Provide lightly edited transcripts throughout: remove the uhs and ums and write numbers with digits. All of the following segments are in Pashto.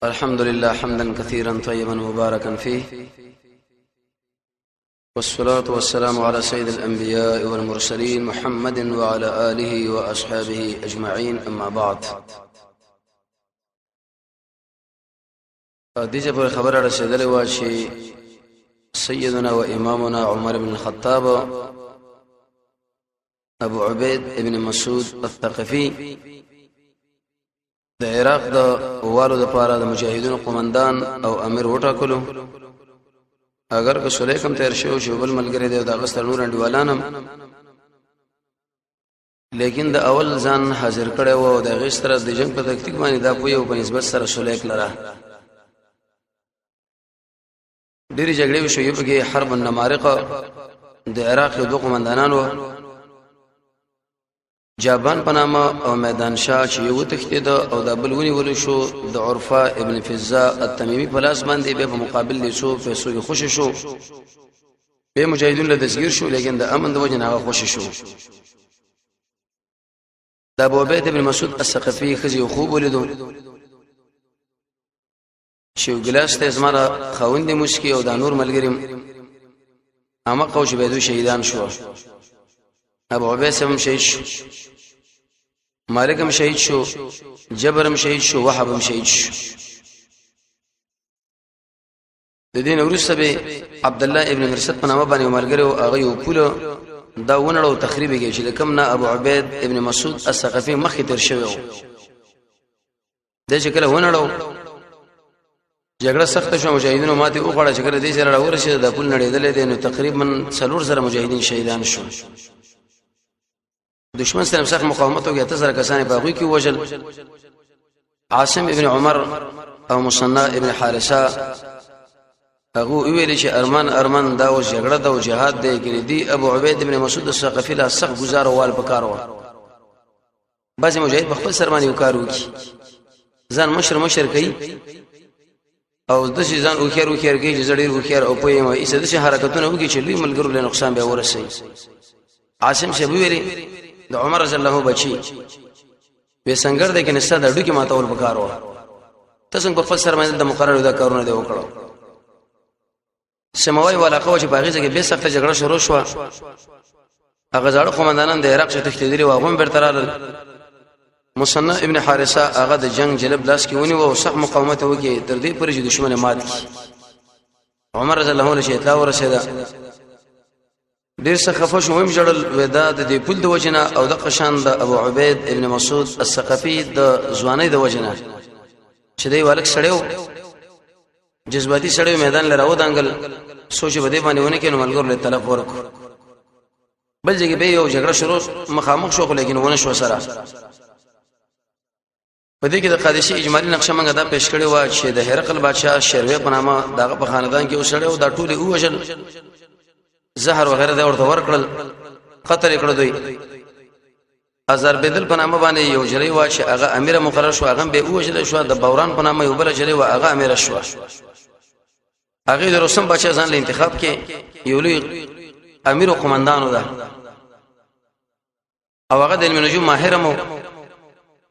الحمد لله حمدا كثيرا طيبا مباركا فيه، والصلاة والسلام على سيد الأنبياء والمرسلين محمد وعلى آله وأصحابه أجمعين، أما بعد. دې چې پر خبره رسیدلې و چې سيدنا وإمامنا عمر بن الخطاب ابو عبید ابن مسعود الثقفي د عراق د والو د پاره د مجاهدینو قومندان او امیر وټاکلو. اگر که سلیکم تیر شو چې بل ملګری دی او د غستر نور انډیوالانم، لیکن د اول ځان حاضر کړي وو د غستر د جنگ په تکتیک باندې دا پوی او په نسبت سره سلیک لره ډېری جګړې وشو. یو پکې حرب النمارق، د عراق یو دوه قومندانان وو، جابان په نامه او میدان شاه، چې یو تښتید او د بل ونیول شو د عرفه ابن فزا التمیمی په لاس باندې، به په مقابل دي څو پیسو کې خوش شو، به مجاهدین له دستگیر شو، لیکن د امن د وجه نه هغه خوش شو. د ابو عبید ابن مسعود الثقفي خزي خوب ولیدو چې یو ګلاس ته زما خاوند مسکی او دا نور ملګری امه قو چې به دوی شهیدان شو. ابو عبید سم شهید شو، مالک هم شهید شو، جبر هم شهید شو، وهب هم شهید شو. د دین وروسته به عبد الله ابن مرسد په نامه باندې ملګری او هغه یو پوله دا ونړو تخریب کې چې کم نه ابو عبید ابن مسعود الثقفي مخکې تیر شوی و. د چې کله ونړو جګړه سخته شو، مجاهدینو ماته وخوړه. چې کله دې سره راورسېده د پول نړېدلې دي، نو تقریبا 4000 مجاهدین شهیدان شو. دشمن سره سخت مقاومت وکړ، 8000 کسان په هغه کې وژل. عاصم ابن عمر او مصنع ابن حارثه هغه ویل چې ارمان ارمان، دا اوس جګړه دا او جهاد دی کې دی. ابو عبید ابن مسعود الثقفي لا سخت گزار وال پکارو. بعضې مجاهد په خپل سر باندې یو کار وکړي، ځان مشر مشر کوي او داسې ځان هوښیار هوښیار کوي چې زه ډېر هوښیار او پوه یم. ایسه داسې حرکتونه وکړي چې لوی ملګرو له نقصان بیا ورسوي. عاصم صاحب ویلي د عمر رضی الله بچي وې سنګر دی کې نسته د ډوکې ماتول پکار و، ته څنګه په خپل سر باندې د مقرر دا کارونه دی وکړو. سموي ولا قوه چې باغی کې به سخته جګړه شروع شو، هغه زاړه قومندانان د عراق څخه تښتېدلي وو، هغه هم بیرته راغلل. مصنع ابن حارثه هغه د جنگ جلب لاس کې ونیو او سخت مقاومت وکړي تر دې پورې چې دشمن مات کړي. عمر رضی الله عنه چې اطلاع ورسېده، ډیر څه خفه شو، هم جړل. ودا د دې پل د وجنه او د قشان د ابو عبید ابن مسعود الثقفي د ځواني د وجنه چې دی والک سړیو جذباتي سړی میدان لره ودانګل، سوچ به دې باندې ونه کینو ملګرو له طرف ورکو. بل ځای به یو جګړه شروع مخامخ شو، خو لیکن ونه شو سره. په دې کې د قادسي اجمالی نقشه موږ دا پیش کړې و چې د هرقل بادشاہ شیروی په نامه دغه په خاندان کې وسړی او دا ټول وژل، زهر وغیرہ دا ورته ورکړل، قتل کړ دوی. ازر بدل په نامه باندې یو جری وا چې هغه امیر مقرر شو، هغه به وژل شو. د بوران په نامه یو بل جری وا، هغه امیر شو. هغه د رسم بچا ځان له انتخاب کې یو لوی امیر او قومندان ده او هغه د علم نجوم ماهر مو.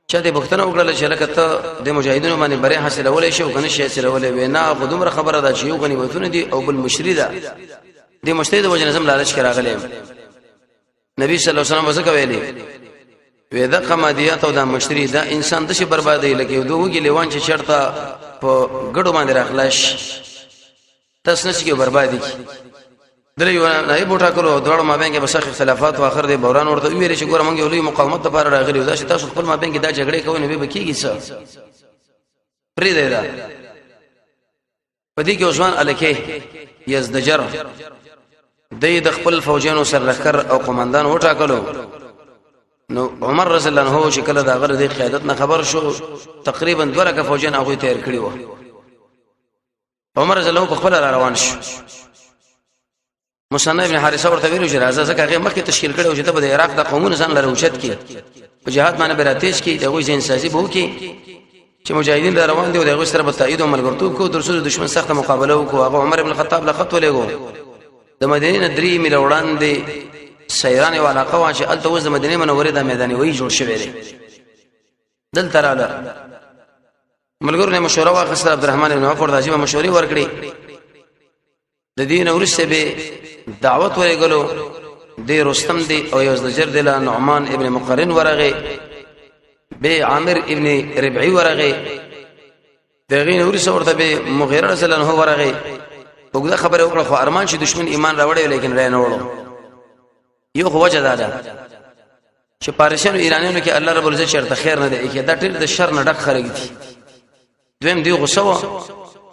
چې د بختنه وکړل چې لکه ته د مجاهدینو باندې بری حاصلولې شي او کنه شي حاصلولې؟ وینا خو دومره خبره ده چې یو غنیمتونه دي او بل مشری ده. د مشری د وجه نظم لالچ کراغلې. نبی صلی الله علیه وسلم وسکه ویلي وې د قمادیات او د مشری دا انسان د شي بربادي لکه دوه وګي لیوان چې چرته په ګډو باندې راخلاش تاسو نشي کې بربادي کی. درې یو نایب وټاکلو، دواړو مابین کې بس اختلافات او اخر دې بوران ورته ویل چې ګوره مونږ یو لوی مقاومت لپاره راغلي، دا چې تاسو خپل مابین کې دا جګړې کوئ نو به کیږي څه؟ پرې دی دا. په دې کې ځوان الکه یزدجر د د خپل فوجانو سره لخر او قومندان وټاکلو. نو عمر رضی الله عنه چې کله دا غره د قیادت نه خبر شو، تقریبا 2 لکه فوجان هغه تیار کړی وو. عمر رضی الله په خپل را روان شو. مصنع ابن حارثه ورته ویلو چې راځه، ځکه هغه مخکې تشکیل کړو چې ته به د عراق د قومونو ځان لره اوچت کې په جهاد باندې براتیش کې دغه ځین سازي بو کې چې مجاهدین را روان دي او دغه سره به تایید او ملګرتوب کو درسو دشمن سخت مقابله وکړو. هغه عمر ابن الخطاب له خط ولېګو. د مدینې نه 3 میل وړاندې سیران او علاقه وا چې الته اوس د مدینه منورې د میدان وی جوړ شوی دی، دلته رااله. ملګرو نه مشوره واخیسته، عبدالرحمن ابن عوف ورته عجیبه مشورې ورکړې. د دین ورسته به دعوت ورګلو، د رستم دی او یو زجر دی له نعمان ابن مقرن ورغه، به عامر ابن ربعي ورغه، دغه نور ورته به مغیره رضی الله عنه ورغه. وګړه خبره وکړه، خو ارمان چې دشمن ایمان راوړی لیکن را نه وړو. یو خو وجه دا ده چې پارسیانو ایرانیانو کې الله رب العزت چرته خیر نه دی، کې دا ټول د شر نه ډک خلک دي. دویم دی غوسه و،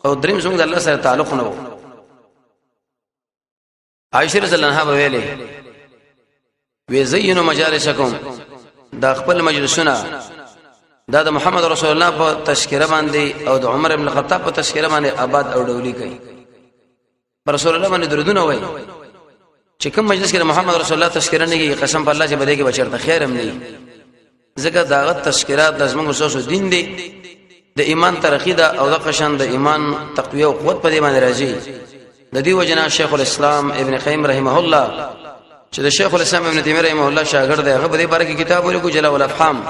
او دریم زموږ د الله سره تعلق نه و. عائشه رضی الله عنها ویلې وی زینو مجالسکم، دا خپل مجلسونه دا د محمد رسول الله په تذکرہ باندې او د عمر ابن الخطاب په تذکرہ باندې آباد او ډولی کوي. پر رسول الله باندې درودونه وای چې کوم مجلس کې محمد رسول الله تذکرہ نه کیږي، قسم په الله چې بده کې بچرته خیر هم نه، ځکه داغه تذکرہ د زموږ سوسو دین دی، د ایمان ترقی ده او د قشن د ایمان تقویه او قوت په دې باندې راځي. د دې وجنا شیخ الاسلام ابن قیم رحمه الله چې د شیخ الاسلام ابن تیمیه رحمه الله شاګرد دی، هغه په دې باره کې کتاب ولیکو جلا الافهام،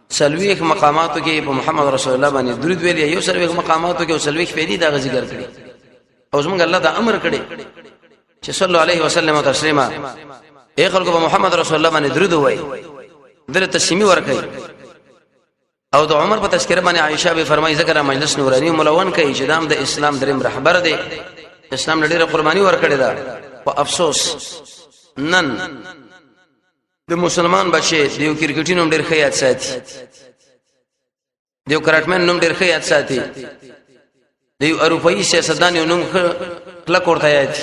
سلويخ مقاماتو کې په محمد رسول الله باندې درود ویل، یو سلويخ مقاماتو کې او سلويخ پیدي دا ذکر کړی. او زمونږ الله دا امر کړی چې صلی الله علیه وسلم تسلیما، اے خلکو په محمد رسول الله باندې درود وای، دله تسلیمي ورکړي. او د عمر په تذکرہ باندې عائشه به فرمایي ذکر مجلس نورانی ملون کوي چې دام د اسلام دریم رهبر دی، اسلام ډیره قرباني ورکړې ده. په افسوس نن د مسلمان بچي د یو کرکټي نوم ډیر ښه یاد ساتي، د یو کراټمن نوم ډیر ښه یاد ساتي، د یو اروپאי سیاستدان یو نوم ښه کلک ورته یاد،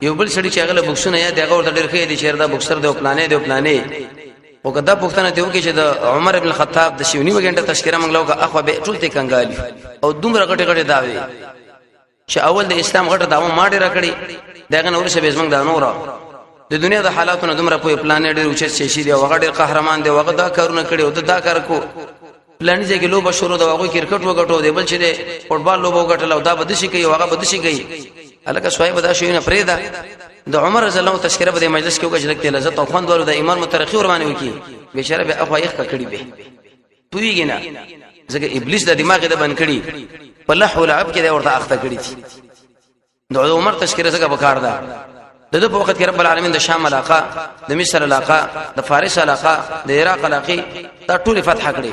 یو بل سړي چې هغه له بکسونه یاد هغه ورته ډیر ښه دی چې دا بکسر دی او پلانې دی او پلانې. او کدا پوښتنه ته وکړي چې د عمر ابن الخطاب د شیونی وګنټه تذکرہ منګلو کا اخو به ټول ته کنګالي، او دومره غټه غټه داوي چې اول د اسلام غټه داوا ما ډیره کړې، دغه نور څه به زمنګ دا نور د دنیا د حالاتو نه دومره په پلان ډیر اوچت شي شي دی، هغه ډیر قهرمان دی، هغه دا کارونه کړي او دا کار کو پلان ځای کې لوبه شروع ده، هغه کرکټ وګټو دی، بل چې دی فوټبال لوبه وګټل او دا بد شي کوي، هغه بد شي کوي. الکه صاحب دا شوینه پرې ده. د عمر رضی الله تذکرہ په مجلس کې وکړه چې لذت او خوند ورو د ایمان مترقي ور باندې وکي، بیچاره به اخوا یې کړی به پویږي نه، ځکه ابلیس د دماغ د بند کړي په لهو لعب کې د ورته اخته کړي دي. د عمر تذکرہ څنګه وکړ ده د په وخت کې رب العالمین د شام علاقه، د مصر علاقه، د فارس علاقه، د عراق علاقه دا ټول فتح کړي،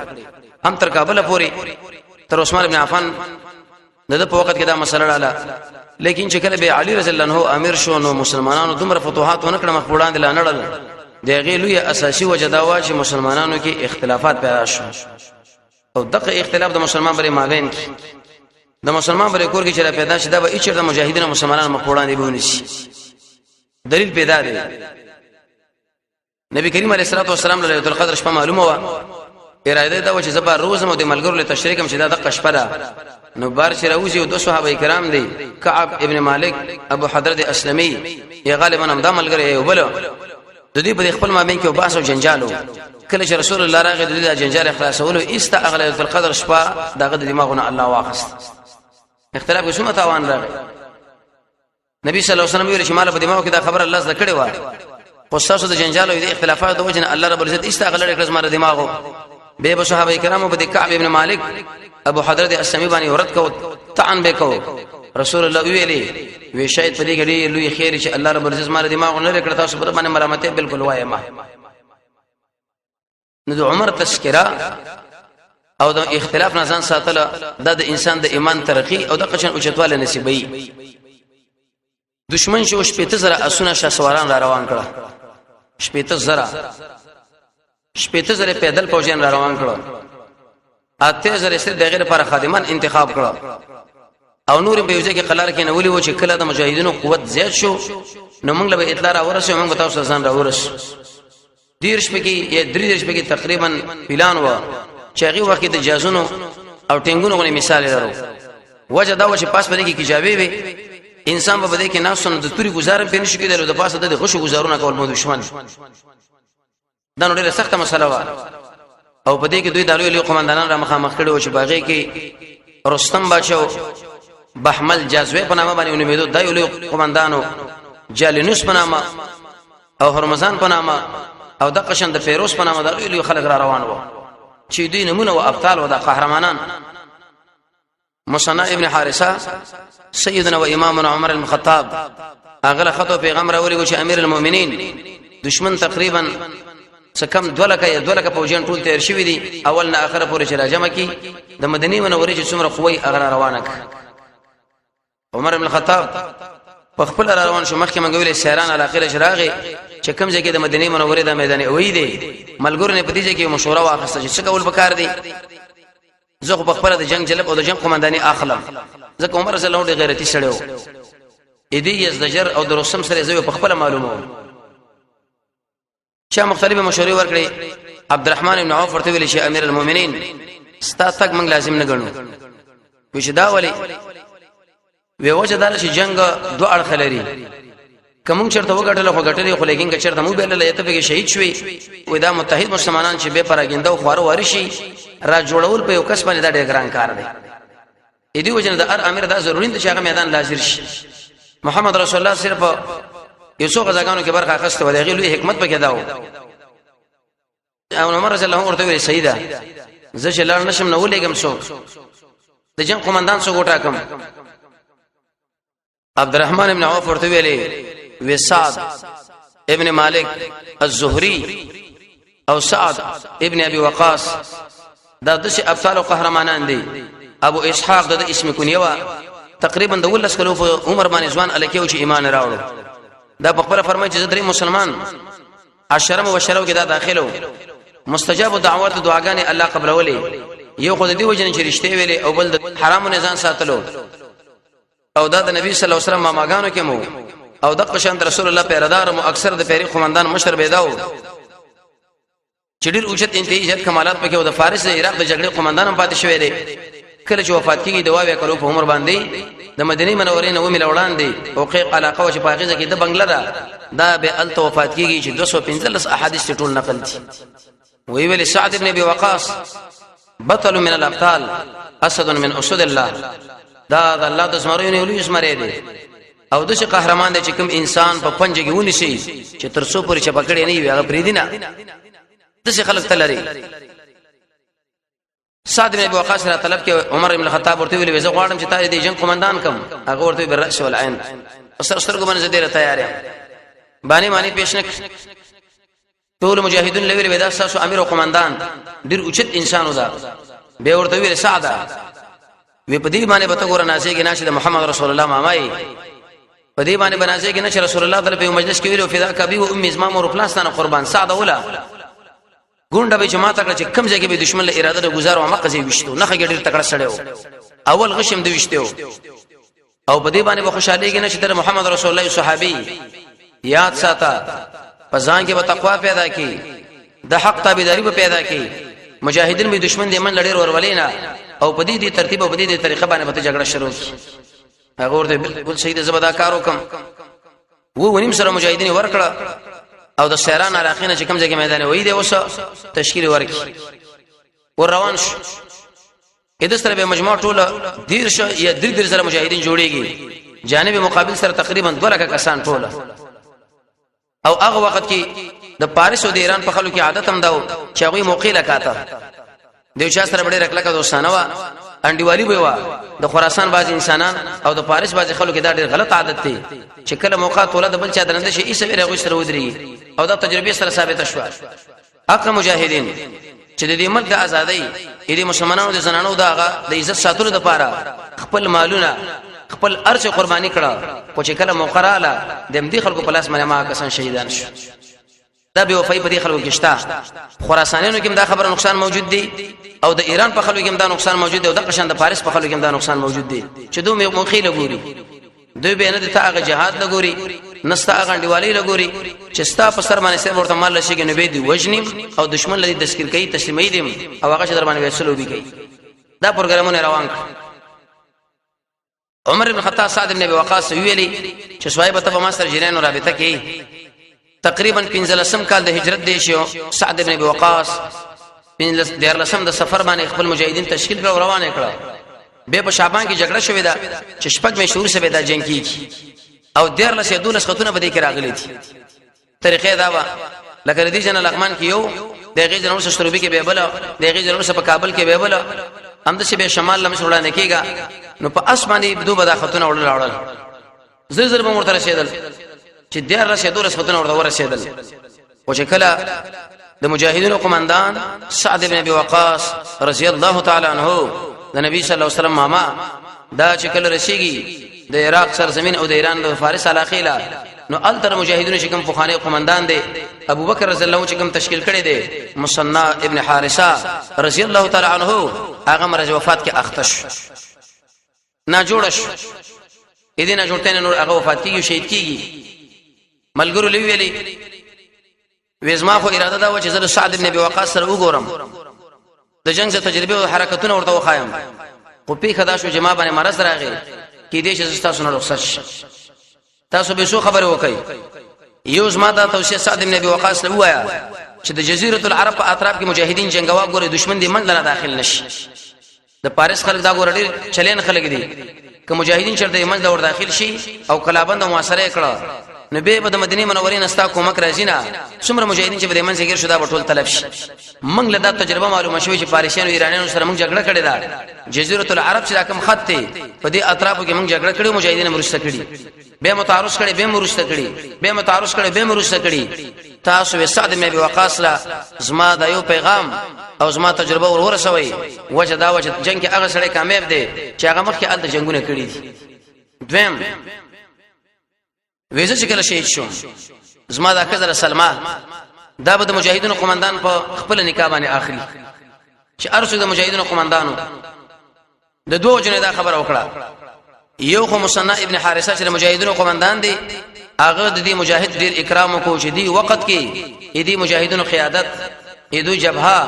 هم تر کابل پورې تر عثمان ابن عفان د په وخت کې دا مسله رااله. لیکن چې کله به علی رضی الله عنه امیر شو نو مسلمانانو دومره فتوحات ونه کړ، مخ وړاندې لا نړل. د هغې لوی اساسي وجه دا وه چې مسلمانانو کې اختلافات پیدا شو، او دغه اختلاف د مسلمان بری مابین کې د مسلمان بری کور کې چې پیدا شي دا به هیڅ د مجاهدینو مسلمانانو مخ وړاندې به ونیسي. دلیل پیدا دی، نبی کریم علیه الصلاه والسلام له ليله القدر شپه معلومه و، اراده دا و چې زبر روز مو د ملګرو له تشریح کوم چې دا دغه شپه ده. نو بار چې راوځي او د صحابه کرام دي، کعب ابن مالک، ابو حضرت اسلمي، یا غالبا هم دا ملګری یو بل، د دې په خپل مابین کې بحث او جنجال. کله چې رسول الله راغی د دې جنجال خلاصولو ایسته اغله القدر شپه دغه د دماغونه الله واخست. اختلاف کې څومره تاوان راغی. نبی صلی الله علیه وسلم ویل چې مال په دماغ کې دا خبره الله زده کړې و، خو تاسو د جنجال او د اختلافاتو د وجه نه الله رب العزت استغلل کړ زما د دماغو. به صحابه کرامو په کعب ابن مالک، ابو حضرت اسلمي باندې ورد کو، طعن به کو. رسول الله ویلي وی شاید په دې کې ډېر لوی خیر چې الله رب العزت ما د دماغ نه کړ، تاسو پر باندې ملامتې بالکل وایم. نو د عمر تذکرہ او د اختلاف نه ځان ساتل دا د انسان د ایمان ترقی او د قشن اوچتواله نصیبوي. دشمن شو شپېته زره اسونه شاسواران را روان کړه، شپېته زره، شپېته زره پیدل فوجیان را روان کړه، 8000 سره دغه لپاره خادمان انتخاب کړه، او نور په یو ځای کې قلار کې نولي و چې کله د مجاهدینو قوت زیات شو نو موږ له اطلاع را ورسو، موږ به تاسو ځان را ورسو. دیرش پکې یا درې دیرش پکې تقریبا پلان و چې هغه وخت د جازونو او ټینګونو غونې مثال لرو. وجه دا و چې پاس پرې کې کجاوي وي، انسان په دې کې ناسونه د توري گزارم پېنې شي کېدل، د پاسه د غشو گزارونه کول مو دشمن. دا نو ډیره سخته مسله وه، او په دې کې دوی د لوی لوی قومندانان را مخامخ کړي و چې باغې کې رستم بچو بحمل جازوی په نامه باندې ونومېدو، دا یو لوی قومندانو، جالینوس په نامه او هرمزان په نامه او د قشن د فیروز په نامه د لوی لوی خلک را روان وو. چې دوی نمونه او ابطال او د قهرمانان. مصنع ابن حارثه، سیدنا و امامنا عمر بن الخطاب هغه خطو پیغام راولي چې امیر المؤمنین، دشمن تقریبا څه کم 2 لکه یا 2 لکه پوجان ټول تیر شوی دي، اول نه اخره پورې چې راجمع کی د مدني منورې چې څومره قوي هغه روانه ک. عمر بن الخطاب په خپل روان شو. مخکې مونږ ویلې سیران علاقې له راغی چې کوم ځای کې د مدینه منورې د میدان وې دی، ملګرو نه په دې ځای کې مشوره واخیسته چې څه کول پکار دی. زه خو په خپل د جنگ جلب او د جنگ قومنداني اخلم، ځکه عمر رضی الله عنه غیرتی سړی و. اې دې یزدجر او د رسم سره زه په خپل معلومه چا مختلفه مشورې ورکړې. عبدالرحمن ابن عوف ورته ویل چې امیر المؤمنین، ستا تک موږ لازم نه ګڼو. وی چې دا ولی؟ وی وجه دا چې جنگ دوه اړخ لري، کوم چرته وګټل خو ګټلې، خو لیکن چرته مو بیل ته به شهید شوي. وې دا متحد مسلمانان چې به پراګنده او خواره ورشي را جوړول په یو کس باندې دا ډېر ګران کار دی. اې دی وجنه د هر امیر دا ضروري دی چې هغه میدان لازر شي. محمد رسول الله صرف یو څو غزاګانو کې برخه اخیسته و، دغه لوی حکمت پکې داو. او عمر رضی الله عنه ورته ویل، سیدا، زه چې لاړ نشم نو ولېګم څوک، د جنگ قومندان څوک وټاکم؟ عبدالرحمن ابن عوف ورته ویلې، وسعد ابن مالک الزهري او سعد ابن ابي وقاص، دا د څه ابطال او قهرمانان دي. ابو اسحاق د اسم کنیه وا، تقریبا د 12 کلو په عمر باندې ځوان الکه چې ایمان راوړو. دا په خپل فرمایي چې درې مسلمان عشره مبشره کې دا داخلو، مستجاب دعوات، دعاګانې الله قبلولې. یو خو د دې وجنه چې رښتې ویلې او بل د حرامو نه ځان ساتلو، او دا د نبی صلی الله علیه وسلم ماماګانو کې مو او د قشان رسول الله پیردار مو، اکثر د پیری قومندان مشر بيداو چې ډیر اوچت انتهایی عزت کمالات پکې او د فارس د عراق د جګړې قومندان هم پاتې شوی دی. کله چې وفات کیږي، د واویا کلو په عمر باندې د مدینه منورې نه ومل وړاندې او قیق علاقه چې په هغه کې د بنگله ده، دا به الته وفات کیږي چې 215 احادیث ټول نقل دي. وی ویل سعد ابن ابي وقاص بطل من الابطال، اسد من اسود الله، دا د الله د زمریو نه لوی زمری دی او د څه قهرمان دی چې کوم انسان په پنجه کې ونیسي چې تر څو پورې چې پکړې نه وي هغه پریدي نه. د څه خلک تلری سعد بن ابي وقاص را طلب کې. عمر بن الخطاب ورته ویل، زه غواړم چې تاسو د جنگ قومندان کم. هغه ورته بالراس والعين، سر سترګو باندې زه ډیره تیار یم. باندې معنی پیش نه ټول مجاهدون لوي ودا تاسو امیر او قومندان ډیر اوچت انسان ودا. به ورته ویل، سعد، وی په دې باندې به ته ګور نازېږي نه چې د محمد رسول الله مامای؟ په دې باندې بنازېږي نه چې رسول الله تعالی په مجلس کې ویلو فدا کبي او امي، زما مور پلاستانه قربان؟ سعد ولا ګونډه به جماعت کړه چې کم ځای کې به دشمن له اراده د گزار او مقزي وشتو نه خګ ډیر تکړه سړیو، اول غشم دی وشتو. او په دې باندې به خوشاليږي نه چې تر محمد رسول الله صحابي؟ یاد ساته، په ځان کې به تقوا پیدا کی، د حق تابعداري به پیدا کی، مجاهدین به دشمن دې من لړیر ورولې نه، او په دې دې ترتیب او په دې دې طریقه باندې به جګړه شروع کی. هغه ورته بالکل صحیح ده، زبدا کار وکم. وو ونیم سره مجاهدین ورکړه او د سیران علاقې نه چې کوم ځای کې میدان وې دی اوس تشکیل ورکی ور روان شو. اې د سره به مجموع ټوله 30 یا درې درې سره مجاهدین جوړیږي، جانب مقابل سره تقریبا 2 لک کسان ټوله. او هغه وخت کې د پارس او د ایران په خلکو کې عادت هم داو چې هغه موقع لکاته دیو چا سره ډېر کلکه دوستانه وا، انډیوالي به وا. د خراسان باز انسانان او د فارس باز خلکو کې دا ډېر غلط عادت دی چې کله موقع توله د بل چا درنده شي ایسه ویره غوښ سره ودري، او دا تجربه سره ثابته شوه. حق مجاهدین چې د دې ملک د ازادۍ، د مسلمانانو د زنانو دغه د عزت ساتلو لپاره خپل مالونه، خپل ارچ قرباني کړه، خو چې کله موقع رااله د دې خلکو په لاس باندې ما کسان شهیدان شو. دا به وفای په دې خلکو کې شته. خراسانیانو کې دا خبره نقصان موجود دی، او د ایران په خلکو کې دا نقصان موجود دی، او د قشان د فارس په خلکو کې دا نقصان موجود دی چې دوی موخې لګوري. دوی به نه د تا هغه جهاد لګوري، نه ستا هغه انډیوالي لګوري چې ستا په سر باندې سر ورته مال لشي، نو به دی وجنیم او دشمن لري دستګیر کوي، تسلیمي دي او هغه چې در باندې وسلو بي کوي. دا پروګرامونه روان کړ. عمر بن خطاب سعد بن ابي وقاص ویلي چې صاحب ته به ما سره جنانو رابطه کوي. تقریبا 15 کال د هجرت دی شو، سعد بن ابي وقاص 15 14 د سفر باندې خپل مجاهدین تشکیل کړ او روان کړ. به په شعبان کې جګړه شوې ده چې شپږ مې شهور سره دا جنگ کیږي، او 13 یا 12 خطونه به دې کې راغلي دي. طریقې دا و لکه دې جن لغمان کې یو، د هغې جن ورسره شتروبي کې به بل، د هغې جن ورسره په کابل کې به بل، هم د به شمال لمس وړاندې کېږي. نو په اسماني دوه به دا خطونه وړل راوړل، زر زر به ورته رسیدل چې ډیر رسیدو رسختونه ورته ورسیدل. او چې کله د مجاهدینو قومندان سعد بن ابي وقاص رضی الله تعالی عنہ، د نبی صلی الله علیه وسلم ماما، دا چې کله رسیږي د عراق سرزمین او د ایران د فارس علاقې لا، نو التر مجاهدینو چې کوم پخوانی قومندان دی ابو بکر رضی الله چې کوم تشکیل کړی دی مصنع ابن حارثه رضی الله تعالی عنہ، هغه مرض وفات کې اخته شو، نه جوړ شو. اې نه جوړته نور هغه وفات کیږي، شهید کیږي. ملګرو لوي ویلي وېزما خو اراده دا و چې زه سعد ابن ابي وقاص سره وګورم، د جنگ څخه تجربه او حرکتونه ورته وخایم، خو پیخه دا شو چې ما باندې مرض راغی، کې دې چې تاسو نه رخصت شي، تاسو به شو خبره وکړي. یو زما دا توصیه سعد ابن ابي وقاص له وایا چې د جزیره العرب په اطراف کې مجاهدین جنگوا ګوري، دشمن دې من لره داخل نشي. د پاریس خلک دا ګور ډیر چلین خلک دي، که مجاهدین چرته منځ ور داخل شي او کلابند محاصره کړه، نو به د مدینه منورې نستا کومک راځي نه، څومره مجاهدین چې به منځ کې شو دا به ټول تلف شي. موږ له دا تجربه معلومه شوې چې پارسیانو ایرانیانو سره موږ جګړه کړې ده، جزیره العرب چې کوم خط دی په دې اطرافو کې موږ جګړه کړې، مجاهدین مرسته کړي، به متعارض کړي، به مرسته کړي، به متعارض کړي، به مرسته کړي. تاسو سعد بن ابي وقاص لا زما دا یو پیغام او زما تجربه ور ورسوي. وجه دا وجه جنگ کې هغه سړی کامیاب دی چې هغه مخکې ال جنگونه کړی دي. دویم ویزه چې کله شهید شوم، زما دا کزره سلمہ دا به د مجاهدینو قومندان په خپل نکاح باندې اخلي چې ارسو د مجاهدینو قومندانو د دوه جنې دا خبره وکړه. یو خو مصنع ابن حارثه چې مجاهدینو قومندان دی، هغه د دې مجاهد ډیر اکرام وکړو چې دی وخت کې دې مجاهدینو قیادت، دې جبهه،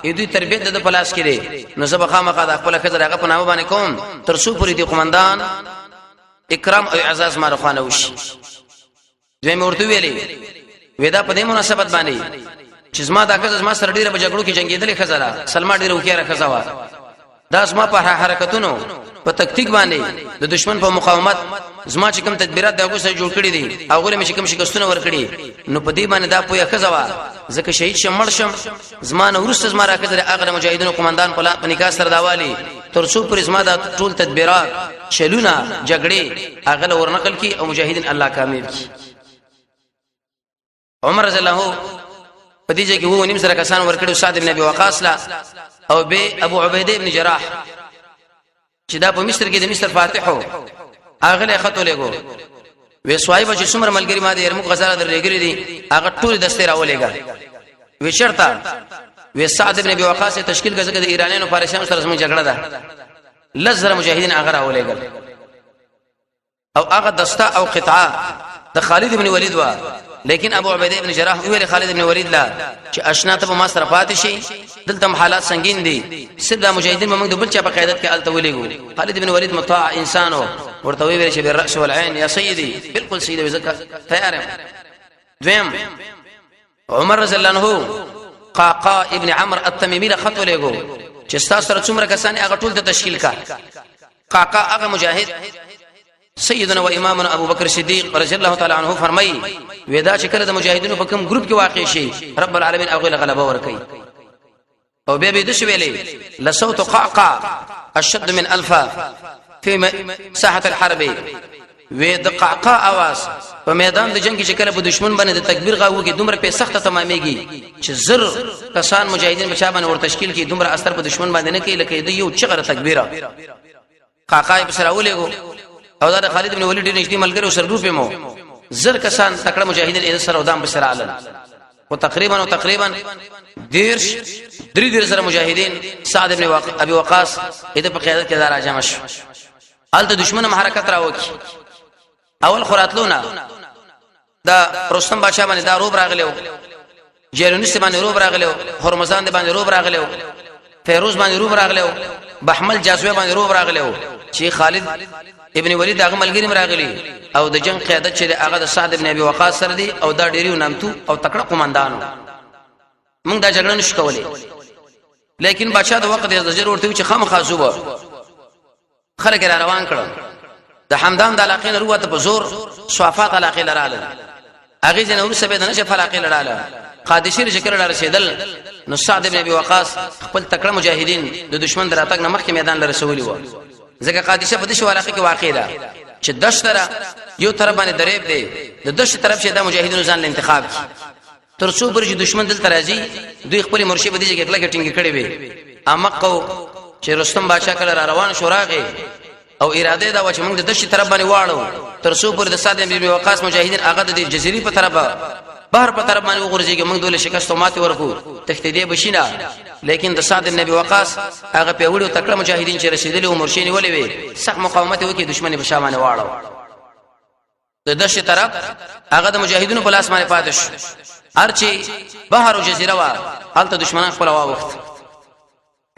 دې تربیت د پلاس کې دی، نو زه به خامخا د خپل خزر هغه په نامه باندې کوم تر څو پورې دې قومندان اکرام او اعزاز ما رخوانه وشي. دوی مې ورته ویلې ودا په دې مناسبت باندې چې زما دا کزه زما سره ډیره په جګړو کې جنگیدلې خزه ده، سلمہ ډیره وکیره خزه وا، دا زما په حرکتونو په تکتیک باندې د دشمن په مقاومت زما چې کوم تدبیرات دغه سره جوړ کړی دي او غوړې مې چې کوم شکستونه ور کړی، نو په دې باندې دا پوهه خزه وا ځکه شهید شم مړ شم، زما نه ورسته زما راکړه هغه مجاهدینو قومندان په نکاح سره داوالي تر څو پر زما دا ټول تدبیرات چلونه جګړې هغه ور نقل کی او مجاهدین الله کامیاب کی. عمر رضی الله په دې ځای کې وو نیم سره کسان ورکړو سعد بن ابي وقاص لا او به ابو عبیده ابن جراح چې دا په مصر کې د مصر فاتح وو، هغه له خطو لګو وې صاحب چې څومره ملګری ما د یرموک غزاله درلېګلې دي هغه ټول دستې راولېګا. وې چرته؟ وې سعد ابن ابي وقاص تشکیل کړه، د ایرانیانو فارسیانو سره زموږ جګړه ده. لزر مجاهدین هغه راولېګل او هغه دسته او قطعه د خالد ابن ولید وا، لیکن ابو عبیده ابن جراح ویل خالد ابن ولید لا چې اشنا ته ما سره پاتې شي، دلته حالات سنگین دي، سید مجاهدین موږ د بل چا په قیادت کې الته ولېګو. خالد ابن ولید مطاع انسانو ورته ویل چې بالراس والعين یا سیدی، بالکل سیدی زکه تیار یم. دویم عمر رضی الله عنه قاقا ابن عمرو التمیمی له خط ولېګو چې تاسو سره څومره کسان هغه ټول ته تشکیل کا. قاقا هغه مجاهد، سیدنا و امامنا ابو بکر صدیق رضی الله تعالی عنہ فرمایي ودا چې کله د مجاهدینو په کوم ګروپ کې واقع شي رب العالمین هغه له غلبه ور کوي. او بیا به د شو ویلې لصوت قعقع اشد من الفا في ساحه الحرب، وې د قعقاع اواز په میدان د جنگ کې چې کله په دشمن باندې د تکبیر غاو کې دومره په سخته تمامېږي چې زر کسان مجاهدین بچا باندې ور تشکیل کې دومره اثر په دشمن باندې نه کوي لکه د یو چغره تکبیره. قاقای په سره ولېګو او دا د خالد بن ولید ډېر نږدې ملګری او سره ګروپ مو زر کسان تکړه مجاهدین یې سره ودام په سره علل او تقریبا او تقریبا دیرش درې درې سره مجاهدین سعد ابن ابي وقاص دې په قیادت کې دار راجم شو. الته دشمن هم حرکت راوکی اول خراتلونه دا رستم بادشاہ باندې دا روب راغلو، جیرونیس باندې روب راغلو، هرمزان باندې روب راغلو، فیروز باندې روب راغلو، بحمل جاسوی باندې روب راغلو چې خالد ابن ولید هغه ملګری راغلی او د جنگ قیادت چې هغه د سعد ابن ابي وقاص سره دی او دا ډیریو نامتو او تکړه قومندانو، موږ دا جګړه نشو کولای. لیکن بادشاہ د وخت د زجر ورته چې خامخا زوبه خلک را روان کړل، د حمدان د علاقې نه وروته په زور صافات علاقې لراله، هغه جن ورسره به د نجف علاقې لراله. قادسیه چې کله رسیدل نو سعد ابن ابي وقاص خپل تکړه مجاهدین د دشمن دراتګ نه مخکې میدان لرسولي و، ځکه قادسیه په دې شو علاقه کې واقع ده چې دشت را یو طرف باندې دریب دی، د دشت طرف چې د مجاهدینو ځان له انتخاب کی، تر څو پر چې دشمن دلته راځي دوی خپل مرشي په دې کې کله ټینګ کړي وي. امقو چې رستم بادشاہ کله را روان شو راغی او اراده دا و چې موږ د دشت طرف باندې واړو، تر څو پر د سعد بن ابي وقاص مجاهدین هغه د جزيري په طرف بحر په طرف باندې وغورځيږي، موږ دول شکست او ماته ورکو تختې دې بشینا. لیکن د سعد بن ابي وقاص هغه پیوړي او تکړه مجاهدین چې رسیدلی او مرشین ولې وي، سخت مقاومت وکي، دشمن په شامانه واړو. د دشت طرف هغه د مجاهدینو په لاس باندې پاتې شو، ارچی بحر او جزیره وا هلته دشمنان خپل واوخت.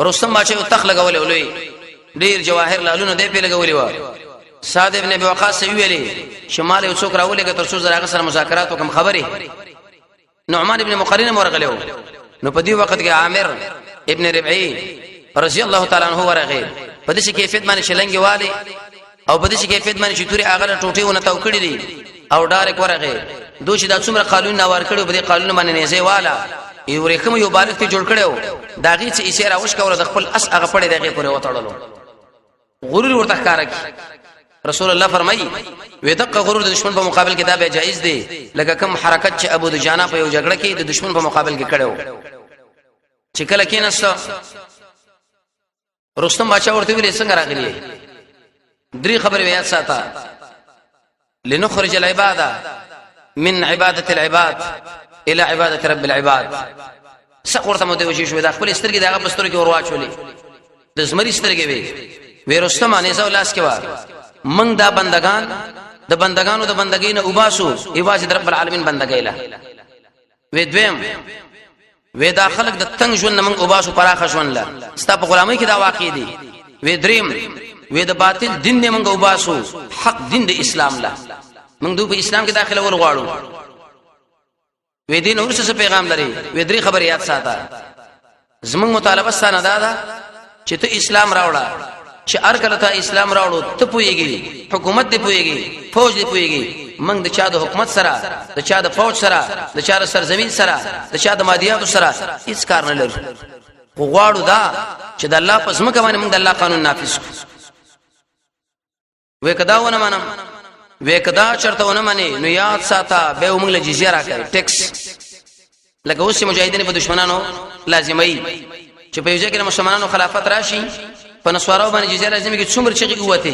رستم بادشاہ یو تخ لګولې ولوي، ډیر جواهر لالونه دی په لګولې و. سعد ابن ابي وقاص ویلي شمال یو څوک راولېږه تر څو زه هغه سره مذاکرات وکم خبرې. نعمان ابن مقرن ورغلو، نو په دې وخت کې عامر ابن ربعي رضی الله تعالی عنہ ورغه په دې کیفیت باندې شلنګي والي او په دې کیفیت باندې چې توري هغه ټوټه ونه تاو کړی دي او ډارک ورغه دوی چې دا څومره قانون نه ور کړو، په دې قانون باندې نيزه والا یو رخم یو بالغ ته جوړ کړو، دا غي چې ایسه راوش کوله د خپل اس هغه پړې دغه پورې وتړلو، غرور ورته ښکارا کی. رسول الله فرمایي وې دغه غرور د دشمن په مقابل کې دا به جایز دی، لکه کوم حرکت چې ابو دجانه په یو جګړه کې د دشمن په مقابل کې کړو چې کله کېناست. رستم بادشاہ ورته ویل څنګه راغلی؟ درې خبرې یاد ساته، لنخرج العباده من عباده العباد الى عباده رب العباد. څه ورته متوجه شو، دا خپل سترګې دغه په سترګې ورواچولې، د زمری سترګې وي. وی رستم انې زو لاس کې وا، من دا بندگان د بندگانو د بندګۍ نه وباسو ایواز د رب العالمین بندګۍ له. وی دویم، وی دا خلک د تنگ ژوند نه موږ وباسو پراخه ژوند له، ستا په غلامۍ کې دا واقع دي. وی دریم، وی د باطل دین نه موږ وباسو حق دین د اسلام له، موږ دوی په اسلام کې داخله ول غواړو. وې دین ورسره څه پیغام لري؟ وې درې خبرې یاد ساته، زمونږ مطالبه ستانه دا ده چې ته اسلام راوړه، چې هر کله ته اسلام راوړو ته پويږي، حکومت دی پويږي، فوج دی پويږي، موږ د چا د حکومت سره، د چا د فوج سره، د چا د سرزمین سره، د چا د مادیاتو سره هیڅ کار نه لرو، خو غواړو دا چې د الله په ځمکه باندې موږ د الله قانون نافذ کړو. وې کدا ونه منم، وې کدا چرته ونه منی نو یاد ساته به موږ له جزیه راکړي ټیکس، لکه اوس مجاهدین په دشمنانو لازمي چې په یو ځای کې مسلمانانو خلافت راشي په نسوارو باندې جزیه لازمي کې څومره چغي قوته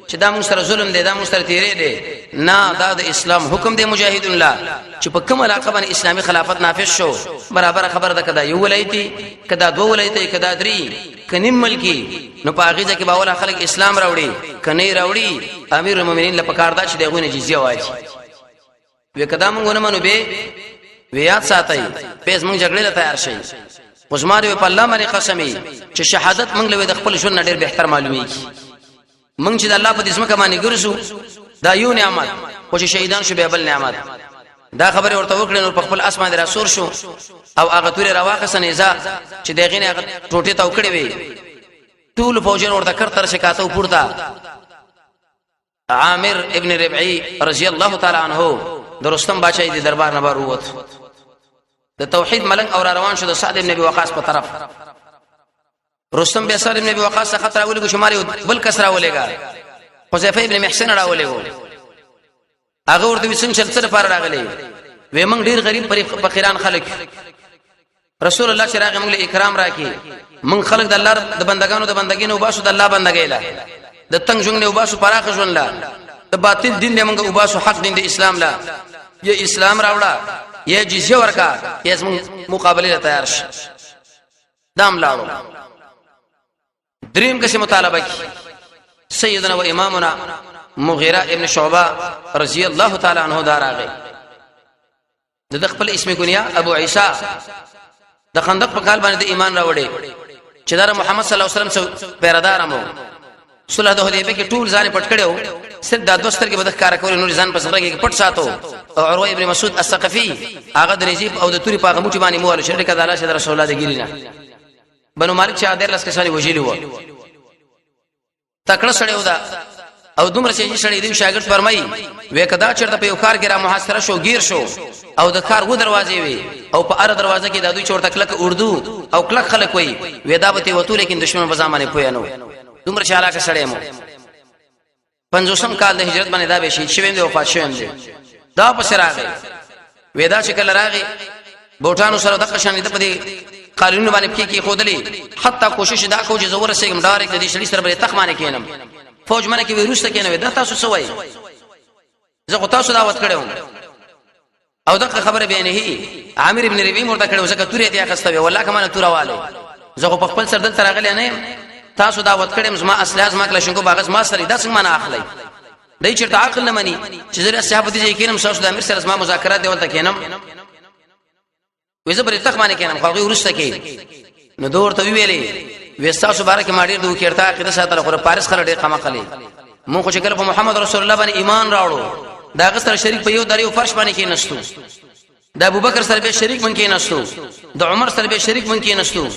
چې دا موږ سره ظلم دی، دا موږ سره تیرې دی. نه، دا د اسلام حکم دی مجاهدون لا چې په کوم علاقه باندې اسلامي خلافت نافذ شو، برابر خبره ده کدا یو ولایتي، کدا دوه ولایتي، کدا درې، کنیم ملکی، نو په هغه ځکه باوله خلک اسلام راوړي کني راوړي، امیر المؤمنین لپاره دا چې دغه نه جزیه واجی. وې کدا مونږ نه منو به ویات ساتي پیس مونږ جګړې ته تیار شي. خو زما په الله باندې قسمي چې شهادت مونږ له د خپل ژوند ډیر بهتر معلومیږي. مونږ چې د الله په دې ځمکه باندې ګرځو دا یو نعمت، خو چې شهیدان شو بیا بل نعمت. دا خبره ورته وکړې نو په خپل اسمان را سور شو او هغه تورې راواخسه نیزه چې دغه نه هغه ټوټه تاو کړې وي، ټول فوجین ورته کر تر شکاته پورته. عامر ابن ربعی رضی الله تعالی عنہ د رستم بادشاہ دی دربار نه بار ووت، د توحید ملنګ اور روان شو د سعد ابن ابي وقاص په طرف. رستم بیا سعد ابن ابي وقاص څخه راولېږو شماري بل کس راولېګا، حذیفه ابن محسن راولېګو. هغه ورته وسنګ چل څه لپاره راغلی؟ وې موږ ډیر غریب فقیران خلک، رسول الله چې راغی موږ له اکرام راکې، موږ خلک د الله د بندگانو د بندګۍ نه وباسو د الله بندګۍ له، د تنگ ژوند نه وباسو پراخ ژوند له، د باطل دین نه موږ وباسو حق دین د اسلام له، یا اسلام راوړه یا جزیه ورکا یا زموږ مقابله ته تیار شي. دام لاړو. دریم کسي مطالبه کی سیدنا و امامنا مغیره ابن شعبه رضی الله تعالی عنہ داراغه، د خپل اسم کنیا ابو عیسی، د خندق په کال باندې د ایمان راوړي چې دا محمد صلی الله علیه وسلم څو پیردار مو. صلح د حدیبیه کې ټول ځان پټ کړو، صرف دا دوستر کې بدخ کار کول، نور ځان په سره کې پټ ساتو. او عروه ابن مسعود الثقفي هغه د نجیب او د توري په غموټي باندې مو شریک د الله شه رسول الله د ګیرینا بنو مالک چې ادر لس کسان وجلی وو، تکړه سړی و. دا او دومره چې سړی دی شاګرد فرمایي وې کدا چرته په یو کار کې را محاصره شو، گیر شو، او د کار و دروازې وي او په ار دروازه کې د دوی چورته کلک اردو او کلک خلک وي، وې دا به ته وته، لیکن دشمن په ځامانه پوی نه. دومره چالاک سړی مو. 50 کال د هجرت باندې دا به شهید شوی دی، وفات شوی دی. دا پس راغی، ودا چې کله راغی بوټانو سره د قشان د پدې قانون باندې پکې کې خودلې، حتی کوشش دا کو چې زور سېګم ډایرکټ د دې شړې سره به تخ باندې کینم. فوج منه کې ویروسته کینم. دا تاسو څه وایي؟ زه خو تاسو دعوت کړم. او دغه خبره به نه عامر ابن ربيع مرته کړو، ځکه تورې ته اخسته وی، والله کمانه توره والے، زه خو په خپل سر دلته راغلی نه، تاسو دعوت کړم، زما اصل زما کله شنګو باغ زما سره، دا څنګه معنا اخلي؟ دای چیرته عقل نه مني چې زه صحابه دي کینم، تاسو د امیر سره زما مذاکرات دی ولته کینم، وې زه پر تخ باندې کینم. خو هغه ورسته کې نو دور ته ویلې، وې تاسو بارک ما ډیر دوه کېرته عقیده ساتل، خو پاریس خره ډیر قما خلی. مونږ خو چې کله په محمد رسول الله باندې ایمان راوړو، دا غسر شریک په یو دریو فرش باندې کېنستو، د ابوبکر سره به شریک مونږ کېنستو، د عمر سره به شریک مونږ کېنستو،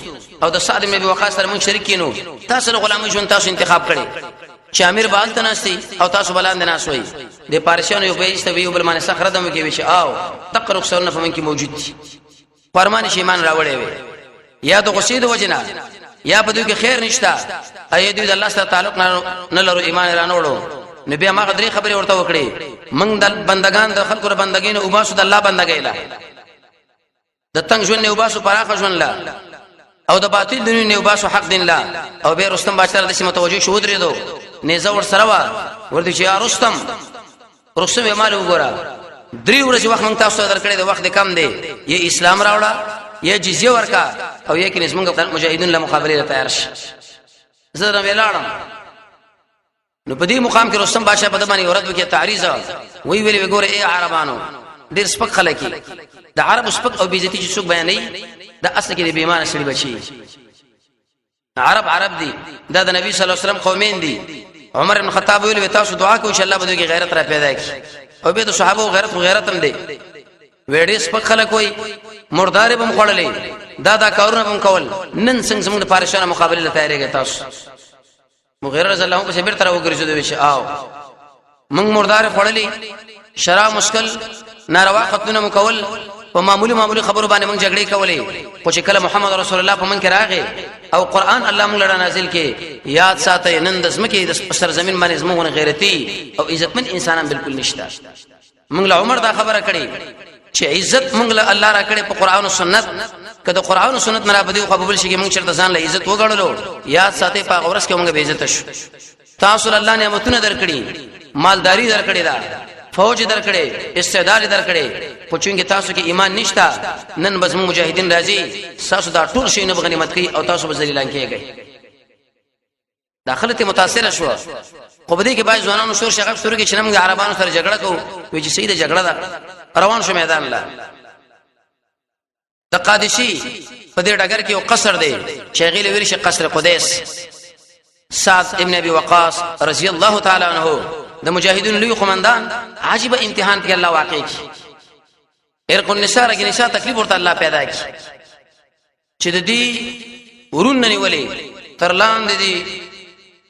او د سعد بن ابي وقاص سره مونږ شریک کینو. تاسو له غلامي ژوند تاسو انتخاب کړي چې امیر بال تناسي او تاسو بلاند ناسوي. د پارسیانو یو بیست وی بل باندې صخره دمو کې وی چې آو تقرب سره په من کې موجود دي. فرمان شي ایمان راوړې وي یا د غصې د وجنه یا په دوی کې خیر نشتا، اې دوی د الله سره تعلق نه لرو، ایمان را نه وړو. نو بیا ما درې خبرې ورته وکړې: موږ د بندگان د خلکو بندګۍ نه وباسو د الله بندګۍ لا، د تنگ ژوند نه وباسو پراخه ژوند لا، او د باطل دین نه وباسو حق دین لا. او به رستم بادشاہ د سیمه توجه شو، درې دو نيزه ور سره وا ورته چې یا رستم، رستم یې مال وګوره، درې ورځې وخت مونږ تاسو درکړې، د وخت کم دی، یې اسلام راوړه، یې جزیه ورکا، او یې کې زمونږ مجاهدین له مقابله ته تیار شي. زه را ولاړم. نو په دې مقام کې رستم بادشاہ په دمانه ورد وکي تعریض وی ویلې، وګوره اے عربانو، ډیر سپک خلک، د عرب سپک او بیزتی چې څوک بیانې، د اصل کې د بیمانه سړي بچي. عرب عرب دي، دا د نبی صلی الله علیه وسلم قومین دي. عمر بن خطاب ویل تاسو دعا کوئ چې الله به دوی غیرت را پیدا کړي، او به د صحابه غیرت غیرت هم دي. ویډې سپک خلک وای، مردار به مخړلې، دا کارونه به کول، نن څنګه زموږ د پارشانه مقابله ته تیارېږي تاسو؟ مغیره رضی الله عنه په بیرته راوګرځېدو، وی چې آو موږ مردار خړلې، شراب مسکل، ناروا قتلونه مکول، په معمولی معمولی خبرو باندې موږ جګړې کولې، خو چې کله محمد رسول الله په موږ کې راغی او قران الله موږ لره نازل کې، یاد ساته نن د زمکه د سرزمین باندې زموږ غیرتی او عزتمن انسانان بالکل نشته. موږ له عمر دا خبره کړې چې عزت موږ له الله را کړې په قران او سنت، که د قران او سنت نه را بدیو خو بل شي کې موږ چرته ځان له عزت وګڼلو، یاد ساتي په غورس کې موږ به عزت شو. تاسو له الله نعمتونه درکړي، مالداری درکړي، دا فوج درکړي، استعداد درکړي، خو چونګې تاسو کې ایمان نشتا، نن بس مجاهدین راځي، تاسو دا ټول شی نه غنیمت کوي او تاسو به ذلیلان کیږئ. داخله ته متاثر شو. خو په دې کې باید ځوانانو شور شغب شروع کې چې موږ عربانو سره جګړه کوو. وی چې سیده جګړه ده، روان شو میدان لا. د قادشي په دې ډګر کې یو قصر دی چې غیله ویل شي قصر قدیس. سعد ابن ابي وقاص رضی الله تعالی عنہ د مجاهدینو لوی قومندان، عجیب امتحان کې الله واقع کی، ارق النساء رګ نساء تکلیف ورته الله پیدا کی چې د دې ورون نه نیولې تر لاندې دي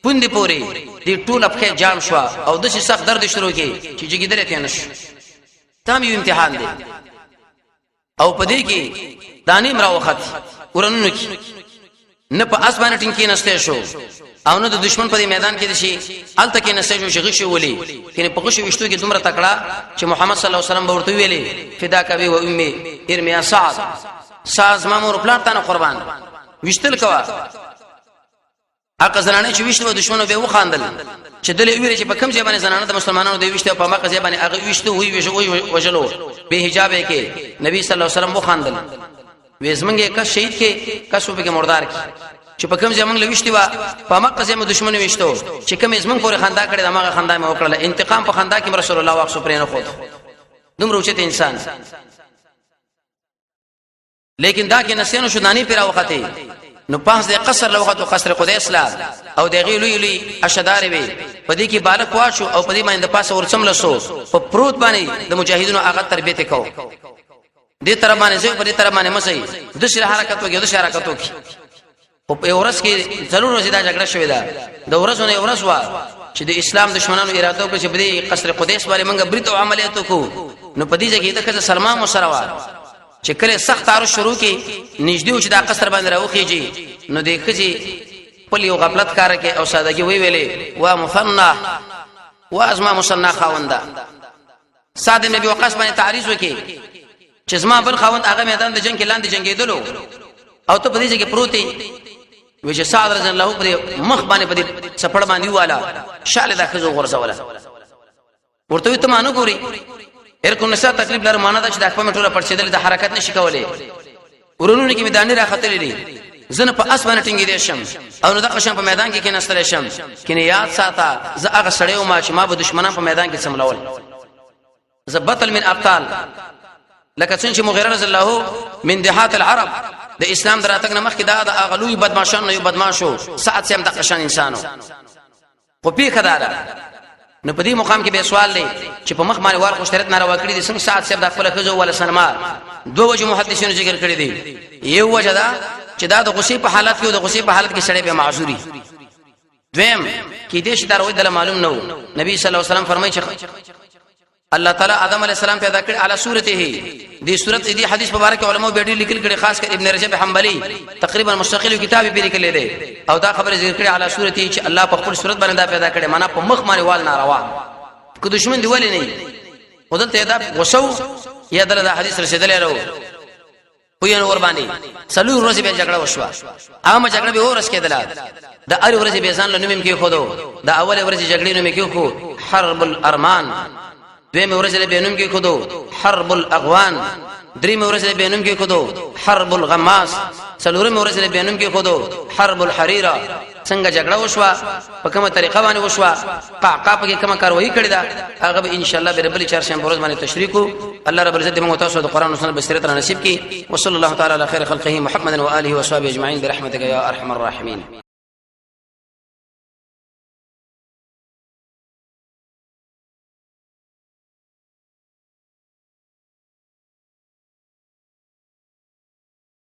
پوندې پوري دې ټول په جام شو او د شي سخت درد شروع کی چې جګیدل ته نشو. تام یو امتحان دی. او په دې کې دانیم راوخت ورنونو کې نه په اس باندې ټینګ کې نشته شو او نه د دشمن په میدان کې شي الته کې نشته شو چې غشي ولي کینه په غشي وشتو کې دومره تکړه چې محمد صلی الله علیه وسلم ورته ویلي فدا کوي و امي ارمیا سعد، ساز ما مور پلار تانه قربان، وشتل کوا. هغه زنانه چې وشتو دشمنو به وخاندل چې دلې ویل چې په کوم ځای باندې زنانه د مسلمانانو دی وشته، په مکه ځای باندې هغه وشتو وی وشو وجلو به حجاب کې. نبی صلی الله علیه وسلم وخاندل، وې زمونږ کس شهید کې کس په کې مردار کې چې په کوم ځای موږ لويشتي وا، په مکه ځای مو دشمن وشتو چې کوم زمونږ پورې خندا کړې، دغه خندا مې وکړه. انتقام په خندا کې رسول الله واخصو پرې نه خو دومره اوچت انسان. لیکن دا کې نسینو شو دانی پیرا وخته نو پاس د قصر له وخت قصر قدیس لا او د غی لوی لوی اشدار وی په دې کې بالک واشو او په دې باندې د پاسه ورڅم لسو په پروت باندې د مجاهدینو هغه تربیت کو. دې طرف باندې زه په دې طرف باندې مسي د شر حرکت وکي، د شر حرکت وکي. خو په ورځ کې ضرور ورځ دا جګړه شوې ده، د ورځو نه ورځ وا چې د اسلام دشمنانو اراده وکړه چې په دې قصر قدیس باندې موږ برید او عملیات وکړو، نو په دې ځای کې د خزه سلمان مو سره وه چې کله سخت عرض شروع کی، نږدې و چې دا قصر باندې راوخیږي، نو د خزي خپل یو غفلت کار کې او سادهګي وی ویلې وا مثنى وا ازما مثنى خاونده. سعد نبی وقاص باندې تعریض وکي چې زما بل خاوند هغه میدان د جنگ کې لاندې جنگیدلو او ته په دې ځای کې پروتي. وی چې سعد رضی الله پر مخ باندې په دې چپړ باندې والا شاله د خزو غرزوله، ورته ته مانو ګوري هر کوم نشه تکلیف لري، معنا دا چې د خپل ټوله پړسیدل د حرکت نشي کولای، ورونو کې میدان را خطرې دي، زنه په اسمانه ټینګې دي شم او نو د قشم په میدان کې کې نستل شم. کینه یاد ساته، زه هغه سړی وم چې ما به دشمنان په میدان کې سملول، زه بطل من ابطال، لکه څنګه چې مغیره رضی الله من دهات العرب د اسلام دراتګ نه مخکې دا د اغلوی بدمعشان نه یو بدمعشو، سعد سم د قشان انسانو خو پیخه ده. نو په دې مقام کې به سوال دی چې په مخ باندې وار خو شریعت ناروا کړی دي، څنګه سعد صاحب د خپل خزو ولا سلمہ؟ دوه وجه محدثینو ذکر کړی دي. یو وجه دا چې دا د غصې په حالت کې او د غصې په حالت کې سړی به معذوري. دویم کې دې چې دا روي دله معلوم نه وو. نبی صلی الله علیه وسلم فرمایي چې الله تعالی آدم علی السلام پیدا کړ علی صورته. دې صورت دې حدیث مبارک علماء به ډېر لیکل کړي، خاص کر ابن رجب حنبلی تقریبا مستقل کتاب یې لیکلی دی او دا خبره ذکر کړي علی صورته چې الله په خپل صورت باندې دا پیدا کړي، معنا په مخ باندې وال ناروا که دشمن دی ولې نه ودلته دا غوسو یا دله دا حدیث رسیدلی راو پوی نو ور باندې څلور ورځې به جګړه وشوه. عامه جګړه به ورس کېدله، د ار ورځې به ځان له نوم کې خودو. د اول ورځې جګړې نوم کې خو حرب الارمان، دویم ورځې به نوم کې خودو حرب الاغوان، دریم ورځې به نوم کې خودو حرب الغماس، څلورم ورځې به نوم کې خودو حرب الحریره. څنګه جګړه وشوه، په کومه طریقه باندې وشوه، قعقاع په کې کومه کاروایی کړې ده، هغه به ان شاء الله به بل چهارشنبه ورځ باندې تشریح کو. الله رب العزت موږ تاسو د قران او سنت بصیرت را نصیب کړي. وصلی الله تعالی علی خیر خلقه محمد و آله و صحبه اجمعین برحمتک یا ارحم الراحمین.